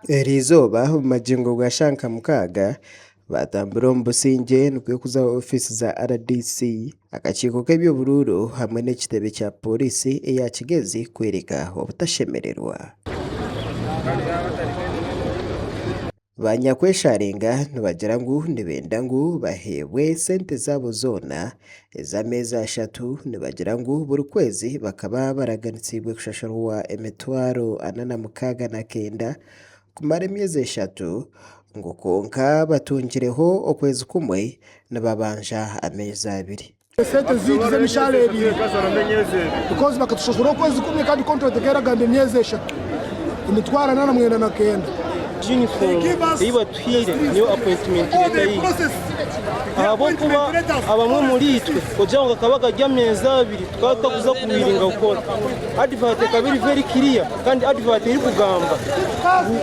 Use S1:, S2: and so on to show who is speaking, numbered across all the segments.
S1: Eriizooba omu magingo ga shankamukaaga, baatambura omu busingye nikwo kuza aha ofiisi za RDC, akakiiko k'eby'oburuuru hamwe n'ekitebe kya Pooriisi eya Kigezi kworeka obutashemererwa. Banyakwesharinga nibagira ngu nibenda ngu baheebwe sente zaabo zoona ez'ameezi ashatu. Nibagira ngu buri kwezi bakaba baraganisiibwe kushashurwa emitwaro 46 kumara emyezi eshatu ngu kwonka batungireho okwezi kumwe nibabanja ameezi abiri.
S2: Esente zaitu z'emishaara ebiri because bakatushashura okwezi kumwe kandi contract ekaba eragamba emyezi eshatu emitwaro 49.
S3: Uniform ei batuhaire niyo appointment letter yaitu ahabw'okuba abamwe omuriitwe kugira ngu gakaba gari ameezi abiri tukaba tutakuza kuwiringa kukora. Advert ekaba eri very clear kandi advert erikugamba ngu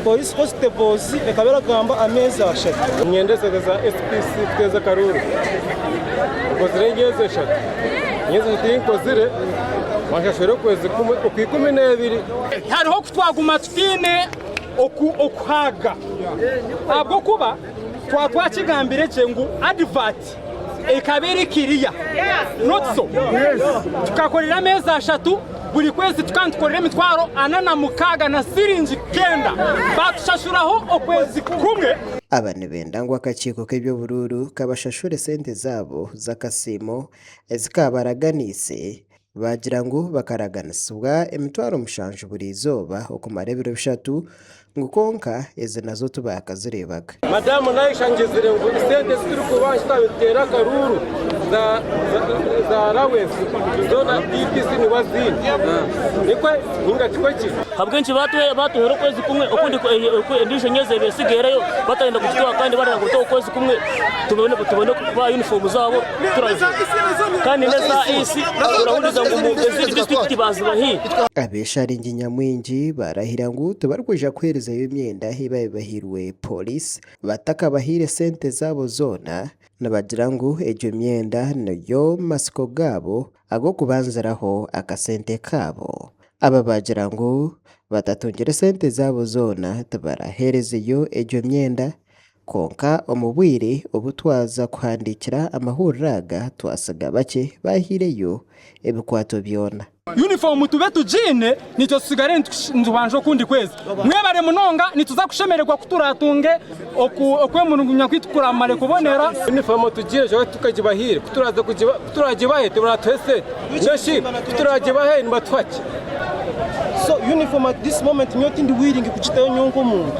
S3: Police constables ekaba eragamba ameezi ashatu.
S4: Niinyenda esente za SPC kuteeza akaruuru. Nkozire emyezi eshatu. Emyezi eshatu ei nkozire banshashwire okwezi kumwe okw'ikumi n'ebiri.
S5: Hariho oku twaguma tutaine okuhaaga ahabw'okuba twaba twakigambire gye ngu advert ekaba eri kiriya not so tukakorera ameezi ashatu buri kwezi tukaba nitukorera emitwaro 46 na siringi kenda batushashuraho okwezi kumwe.
S1: Aba nibenda ngu akakiiko k'eby'oburuuru kabashashure sente zaabo z'akasiimo ezi kaabaraganiise. Baagira ngu bakaraganisibwa emitwaro mushanju buri izooba okumara ebiro bishatu ngu kwonka ezi nazo tibaakazireebaga.
S4: Madamu Naisha angizire ngu esente ezi turikubanja twaba nituteera akaruuru za allowance zoona DPC niwe aziine. Nikwe ninga tikwe kiri?
S6: Ahabw'enki baatuhaire okwezi kumwe okundi endiijo emyezi ebiri etsigaireyo batayenda kugituha kandi barenda ngu tuhe okwezi kumwe tubone kubaha yunifoomu zaabo turaze kandi n'eza AC orahuriza ngu ezindi disiturikiti baazibahaire.
S1: Ab'esharingi nyamwingi baarahira ngu tibarikwija kuheerezayo emyenda ei baabaire bahairwe pooriisi batakabahaire sente zaabo zoona. Nibagira ngu egyo myenda niyo matsiko gaabo ag'okubanziraho akasente kaabo. Aba baagira ngu batatungire sente zaabo zoona tibaraheerezeyo egyo myenda kwonka omu bwire obu twaza kuhandiikira amahurire aga twasiga bakye baahaireyo ebikwato byona.
S5: Yunifoomu tube tugiine nitwe tutsigare nitubanja okundi kwezi. Mwebare munonga nituza kushemererwa ku turaatunge okwemurugunya kwaitu kuramare kubonera.
S4: Yunifoomu tugiine kyonka titukagibahaire, ku turaagibahe tibaratuhe sente, mbwenu shi ku turaagibahe nibatuha ki?
S3: So uniform at this moment nyowe tindi willing kugitayo nyowe nk'omuntu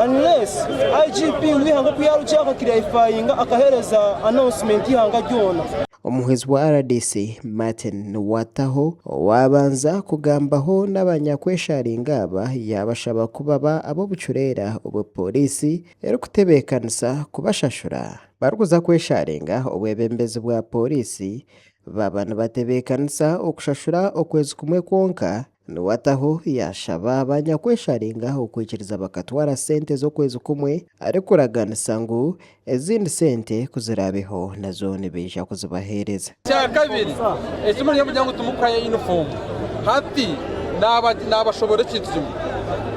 S3: unless IGP w'eihanga ku yarugye aka clarifyinga akahereza announcement eihanga ryona.
S1: Omuhwezi wa rdc, Martin Wataho owaabanza kugambaho n'abanyakwesharinga aba yaabashaba ku baba ab'obucureera obwo pooriisi erikutebeekanisa kubashashura. Barikuza kwesharinga, obwebembezi bwa pooriisi baaba nibatebeekanisa okushashura okwezi kumwe kwonka, Niwataho yaashaba banyakwesharinga okwikiriza bakatwara sente z'okwezi kumwe arikuraganisa ngu ezindi sente ku ziraabeho nazo nibaija kuzibaheereza.
S4: Ekyakabiri, eki muri kugira ngu timukuhayo yunifoomu hati naabashoboorora ekintu kimwe,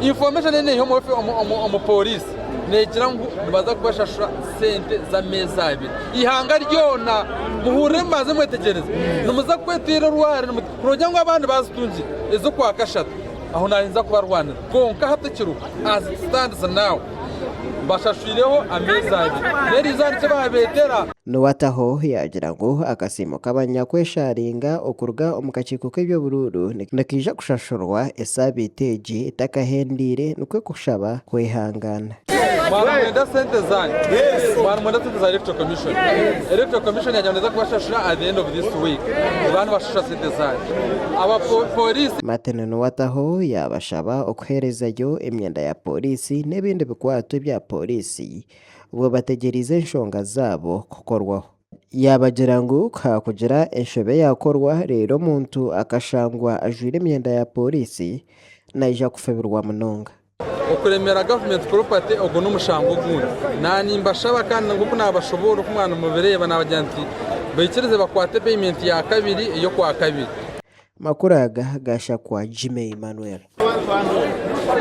S4: information ei naiha omu pooriisi neegira ngu nibaza kubashashura sente z'ameezi abiri. Eihanga ryona muhurire mubanze mwetegyereze, nimuza kwetwera orwari. Kurogira ngu abandi baazitungire ez'okwakashatu, aho naayinza kubarwanira. Kwonka hati ekiriho, as it stands now, mbashashwireho ameezi abiri. N'eriizooba nikyo baabeetera.
S1: Nuwataho yaagira ngu akasiimo k'abanyakwesharinga okuruga omu kakiiko k'eby'oburuuru nikaija kushashurwa esaabiiti egi etakahendeire nikwo kushaba kwehangaana.
S4: Mwaba nimwenda sente zanyu, mwaba nimwenda sente za Electoral Commission, Electoral Commission yagira ngu neeza kubashashura at the end of this week, nibaba nibashashura sente zanyu. Aba Police.
S1: Martin Nuwataho yaabashaba okuheerezayo emyenda ya Pooriisi n'ebindi bikwato ebya Pooriisi obwo bategyereize enshonga zaabo kukorwaho. Yaabagira ngu ku haakugira enshobe yaakorwa reero omuntu akashangwa ajwaire emyenda ya Pooriisi naija kufubirwa munonga.
S4: Okuremera government property ogwo n'omushango ogundi. Nanimbashaba kandi nk'oku nabashoboorora oku mwaba nimubireeba nabagira nti baikirize bakwate payment ya kabiri ey'okwakabiri.
S1: Amakuru aga gashakwa Jimmy Emmanuel.